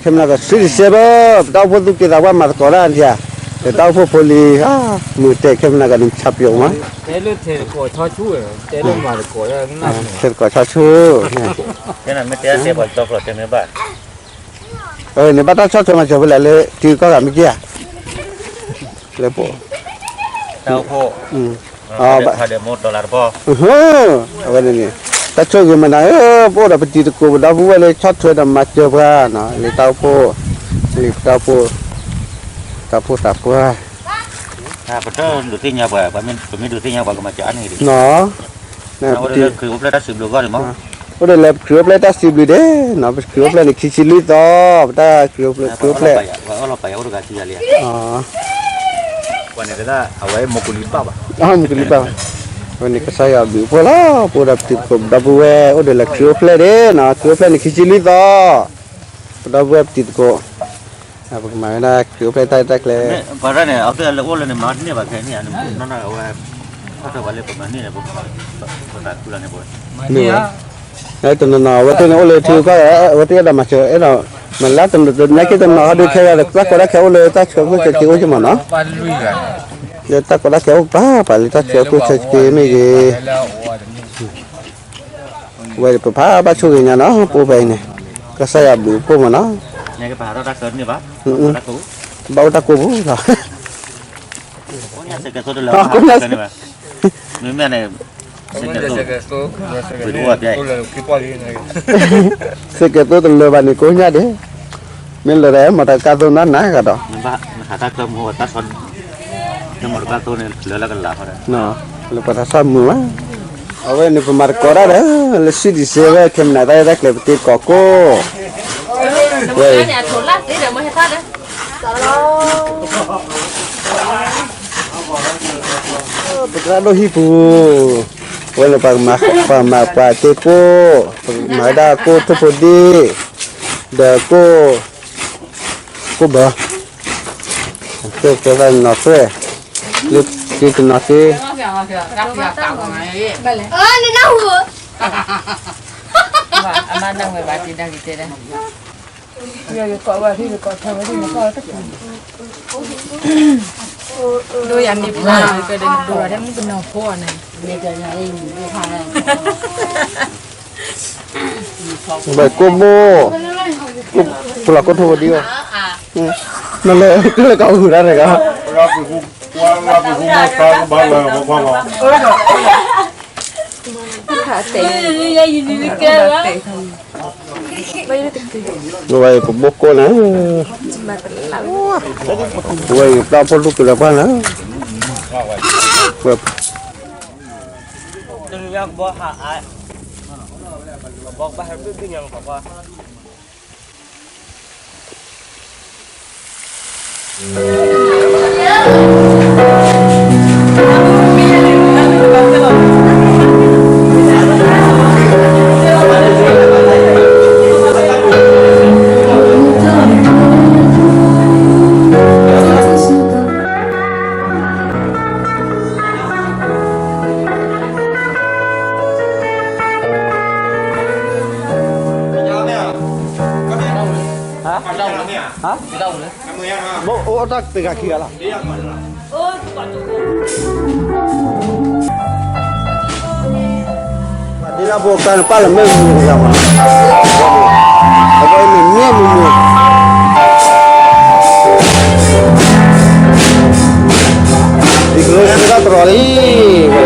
ခဲမနၤကဆံးတစဲးဘၣ်, ပတၢ်အိၣ်ဖှိၣ်သူၣ်က့သးပှၢ်မၤသကိးတၢ်ဒံးဧါ, ဒီးတၢ်အိၣ်ဖှိၣ်ဖိလံၤ, မုၢ်တဲခဲမနၤကန့ၣ် ဆၣ်ပျိမး, ထဲသကိးဆီဆူၣ်, မ့ၢ်ဘၣ်တၢ်ဆီၣ်ထွဲမၤစၢၤဖဲလဲၣ်လၢ တုၤကီၢ်ဂၤမ့ၢ်က့ၤဧါ, လၢပအိၣ် အဝဲန့ၣ်န့ၣ် တၢ်ဆိၣ်ဂ့ၤမနုၤဧၢ, ပအိၣ်ဒီးပတံၤသကိး ပဒီပုၢ်ဝဲၢ်လၢဆီၣ်ထွဲဒီးမၤစၢၤပှၤနီၤ, လၢတၢ်အိၣ်ဖှိၣ်, လၢပတၢ်အိၣ်ဖှိၣ်, တၢ်အိၣ်ဖှိၣ်သးပှၢ်, ပတဒုးသ့ၣ်ညါပှၤ, ပမ့ၢ်ဒုးသ့ၣ်ညါပှၤကမၤစၢၤအါန့ၣ်ဒံး, အိၣ်ဒီးလၢခရံာ်အိၣ်ဖျဲၣ်တၢ်စံးဘျုးဂီၢ်န့ၣ်မး, အိၣ်ဒီးလၢခရံာ်အိၣ်ဖျဲၣ်တၢ်စံးဘျုးဒဲးနီၤ, ပခရံာ်အိၣ်ဖျဲၣ်န့ၣ် ခံဆံလွံၢ်သီ, ပတၢ်ခရံာ်အိၣ်ဖျဲၣ်, ပှၤန့ၣ်တဒၣ်အဝဲမူကလံၤဘၣ်ဘၣ်, မူကလံၤဘၣ်ဘၣ်, အဝဲန့ၣ်ကစၢ်ယွၤဘျုးဖှိၣ်လီၤ, ပအိၣ်ဒီးပတံၤသကိး ပဒီပုၢ်ဝဲၢ် အိၣ်ဒီးလၢခရံာ်အိၣ်ဖျဲၣ်ဒဲးနီၤ, ခရံာ်အိၣ်ဖျဲၣ်န့ၣ် ခံဆံလွံၢ်သီ, ပဒီပုၢ်ဝဲၢ်ပတံၤသကိး, ပကမၤဝဲဒၣ်ခရံာ်အိၣ်ဖျဲၣ်တၢ်ရဲၣ်တၢ်ကျဲၤ, ပှၤန့ၣ် အဝဲလၢအိၣ်လၢန့ၣ် မၤတန့ၢ်ဘၣ်ခဲန့ၣ်, နီၢ်နီၢ်အဝဲ, ခီၣ်ထၢၣ်ပှၤလၢပမၤန့ၢ်န့ၣ်, ပသးခုလီၤန့ၣ်, မ့ၢ်ဝဲ, တနီၤနီၤ အဝဲသ့ၣ်န့ၣ်အိၣ်လၢထံဂုၤကီၢ်ဂၤ, အဝဲသ့ၣ်အဲၣ်ဒိးမၤစၢၤ, အဲၣ်ဒိး, မၤလၢတနီၤနာ်က့တနီၤဟီဒုးခဲဂၤဒီး တၢ်ကီတၢ်ခဲအိၣ်လၢတၢ်ဆၢဖိဆၢက့ၤအိၣ်က့ၤမးနီၤ, လၢတၢ်ကီတၢ်ခဲအိၣ်ပာ်ပာ်လၢတၢ်ဆၢဖိဆၢက့ၤမ့ၢ်ဂ့ၤ ဝဲပဖးဘၣ်ဆိၣ်ဂ့ၤညါနီၤ, ပအိၣ်ဖဲအံၤန့ၣ်, ကစၢ်ယွၤဘျုးဖှိၣ်မးနီၤ, ဘၣ်အိၣ်တၢ်ကိၢ်ပူၤလီၤ, ကိးညါ, စဲးကဲသိတလၢာ်ဘၣ်န့ၣ် ကိးညါဒဲး, မ့ၢ်လၢာ်ဒီးမၤတၢ်ကါသိနးနးကဒီး လၢပှၤတၢ်ဆၣ်မုာ်ဘၣ်, အဝဲန့ၣ်ပမၤသကိးတၢ်ဒီး, လၢဆံဒံၣ်စ့ဘၢၣ် ခဲမနၤတၢ်ရဲၣ်တၢ်ကျဲၤပတံၤသကိးကိး, ဝဲအံၤ, ပသရၣ်ဒိၣ်ဟံၣ်ပူၤ, ဝဲန့ၣ်ပှၤမၤ, ပှၤမၤပှၤက့ၤကိး, ပမၤဝဲဒၣ်ကိးထိၣ်ဖိဒံၣ်, ဒီးကိး, ကိးဘၢ ကဲသးနီၢ်သွဲၣ်, လၢက့ၤတနီၤက့ၤ, ဒိယၤန့ၣ်ပှၤကဒီးဒိၣ်ဒီးမုၣ်ကနီၤဖိန့ၣ်, ဝဲကိးဘိ, ပလီၤကိးထိၣ်ဖိဒံၣ်ဘၣ်, နလဲၤလၢကီၢ်ဂုၤတၢ်တဂၤ, ဝဲပဘိၣ်ကိးန့ၣ်, ဝဲတၢ်ဖိလူၢ်ကလၢၤပှၢ်န့ၣ်, ဝဲ အိၣ်တၢ်တဂၤခံဂၤလီၤ. ဒ်လၢဖိကါန့ၣ် ပၢ်လၢမ့ၢ်မုၢ်တဂၤမး, အဝဲန့ၣ်မ့ၢ်မုၢ်မုၢ်, ဒ်ကရၢကရၢတရီလံ, ဝဲ